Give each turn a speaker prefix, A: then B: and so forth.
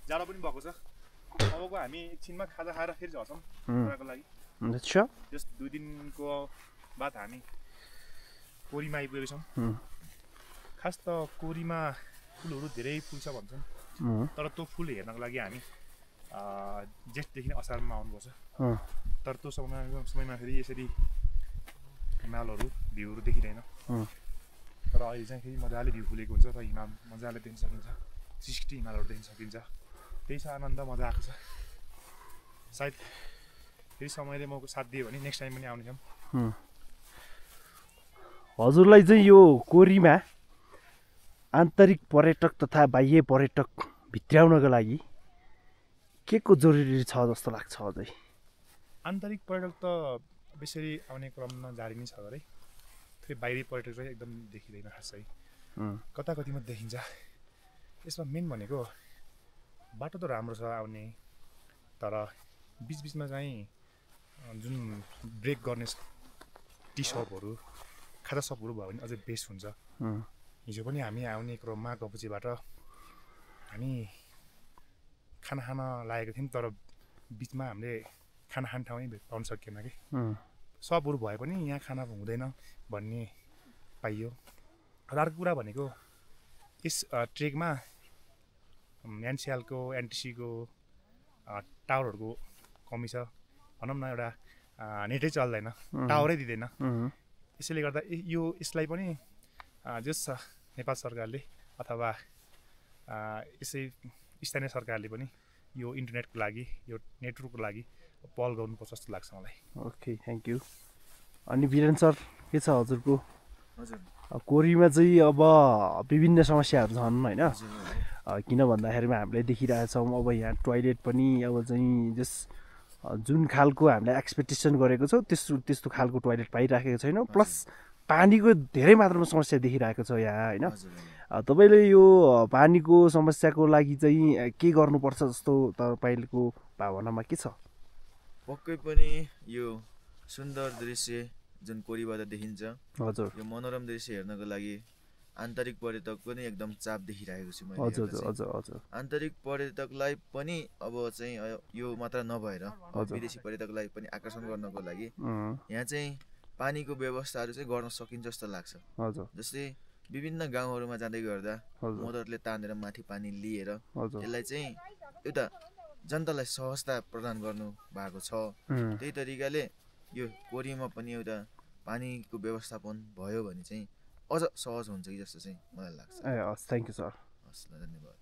A: जाडो पनि भएको छ अबको हामी एकछिनमा खाजा खाएर फेरि झर्छौँ खानाको लागि जस्ट 2 दिनको बाद हामी कोरीमा आइपुगेको छौँ खास त कोरीमा फुलहरू धेरै फुल्छ भन्छन् तर त्यो फुल हेर्नको लागि हामी जेठदेखि असारमा आउनुपर्छ तर त्यो समयमा फेरि यसरी हिमालहरू भ्यूहरू देखिँदैन तर अहिले चाहिँ फेरि मजाले भ्यू फुलेको हुन्छ र हिमाल मजाले देख्न सकिन्छ 60 हिमालहरू देख्न सकिन्छ त्यही छ आनन्द मजा आएको छ सायद फेरि समयले म साथ दियो भने नेक्स्ट टाइम पनि आउने छौँ
B: हजुरलाई चाहिँ यो कोरीमा आन्तरिक पर्यटक तथा बाह्य पर्यटक भित्र्याउनको लागि के को जरुरी छ जस्तो लाग्छ अझै
A: आन्तरिक पर्यटक त बेसरी आउने क्रममा जारी नै छ गरे फेरि बाहिरी पर्यटक चाहिँ एकदम देखिँदैन खासै कता कतिमा देखिन्छ यसमा मेन भनेको बाटो त राम्रो छ आउने तर बिचबिचमा चाहिँ जुन ब्रेक गर्ने टी सपहरू खाजा सपहरू भयो भने अझै बेस्ट हुन्छ हिजो पनि हामी आउने क्रममा गपुचीबाट हामी खाना खान लागेको थियौँ तर बिचमा हामीले खाना खाने ठाउँै पाउन सकिएन कि सपहरू भए पनि यहाँ खाना हुँदैन भन्ने पाइयो र अर्को कुरा भनेको यस ट्रेकमा एनसिएलको एनटिसीको टावरहरूको कमी छ भनौँ न एउटा नेटै चल्दैन टावरै दिँदैन यसैले गर्दा यसलाई पनि जस नेपाल सरकारले अथवा यसै स्थानीय सरकारले पनि यो इन्टरनेटको लागि यो नेटवर्कको लागि पहल गर्नुपर्छ जस्तो लाग्छ मलाई
B: ओके थ्याङ्क यू अनि वीरेन सर के छ हजुरको
C: हजुर
B: कोरीमा चाहिँ अब विभिन्न समस्याहरू छन् होइन किन भन्दाखेरिमा हामीले देखिरहेछौँ अब यहाँ टोयलेट पनि अब चाहिँ जस जुन खालको हामीले एक्सपेक्टेसन गरेको छौँ त्यस्तो खालको टोयलेट पाइराखेको छैन प्लस पानीको धेरै मात्रामा समस्या देखिरहेको छ यहाँ होइन तपाईँले यो पानीको समस्याको लागि चाहिँ के गर्नुपर्छ जस्तो तपाईँको भावनामा के छ
C: पक्कै पनि यो सुन्दर दृश्य जुन कोरीबाट देखिन्छ
B: हजुर
C: यो मनोरम दृश्य हेर्नको लागि आन्तरिक पर्यटक पनि एकदम चाप देखिरहेको छु मैले
B: हजुर
C: आन्तरिक पर्यटकलाई पनि अब चाहिँ यो मात्र नभएर विदेशी पर्यटकलाई पनि आकर्षण गर्नको लागि यहाँ चाहिँ पानीको व्यवस्थाहरू चाहिँ गर्न सकिन्छ जस्तो लाग्छ जस्तै विभिन्न गाउँहरूमा जाँदै गर्दा मोटरले तानेर माथि पानी लिएर यसलाई चाहिँ एउटा जनतालाई सहजता प्रदान गर्नु भएको छ त्यही तरिकाले यो कोरीमा पनि एउटा पानीको व्यवस्थापन भयो भने चाहिँ अझ सहज हुन्छ कि जस्तो चाहिँ मलाई लाग्छ
B: थ्याङ्क यू सर
C: हस् धन्यवाद